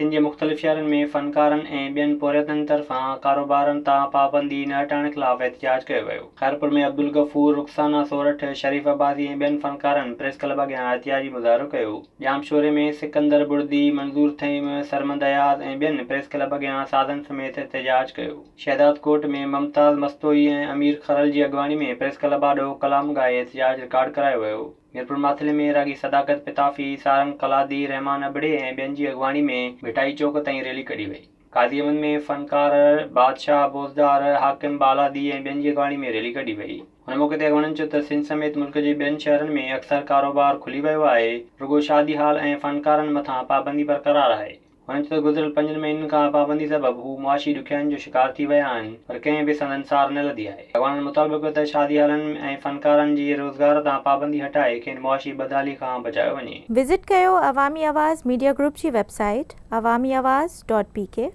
سنڌ جي مختلف شهرن ۾ فنڪارن ۽ ٻين پورهيتن طرفان ڪاروبارن تان پابندي نه هٽائڻ خلاف احتجاج ڪيو ويو. خيرپور ۾ عبدالغفور، رخسانه سورٺ، شريف عباسي ۽ ٻين فنڪارن پريس ڪلب اڳيان احتجاجي مظاهرو ڪيو. ڄامشوري ۾ سڪندر بڙدي، منظور ٿهيم، سرمد اياز ۽ ٻين پريس ڪلب اڳيان سازن سميت احتجاج ڪيو. شهدادڪوٽ ۾ ممتاز مستوئي ۽ امير کرل جي اڳواڻي ۾ پريس ڪلب آڏو ڪلام ڳائي احتجاج رڪارڊ ڪرايو ويو. ميرپور ماٿيلي ۾ راڳي صداقت پتافي، سارنگ قلادي، رحمان ابڙي ۽ ٻين جي اڳواڻي ۾ ڀٽائي چوڪ تائين ريلي ڪڍي وئي. قاضي احمد ۾ فنڪار بادشاهه بوزدار، حاڪم بالادي ۽ ٻين جي اڳواڻي ۾ ريلي ڪڍي وئي. ان موقعي تي اڳواڻن چيو ته سنڌ سميت ملڪ جي ٻين شهرن ۾ اڪثر ڪاروبار کلي ويو آهي، رڳو شادي هال ۽ فنڪارن مٿان پابندي برقرار آهي. هنن چيو ته گذريل پنجن مهينن کان پابندي سبب هو معاشي ڏکيائين جو شڪار ٿي ويا آهن پر ڪنهن به سندن سار نه لڌي آهي. اڳواڻن مطالبو ڪيو ته شادي هالن ۽ فنڪارن جي روزگار تان پابندي هٽائي کين معاشي بدحالي کان بچايو وڃي. وزٽ ڪيو عوامي آواز ميڊيا گروپ جي website Awami Awaz dot P K.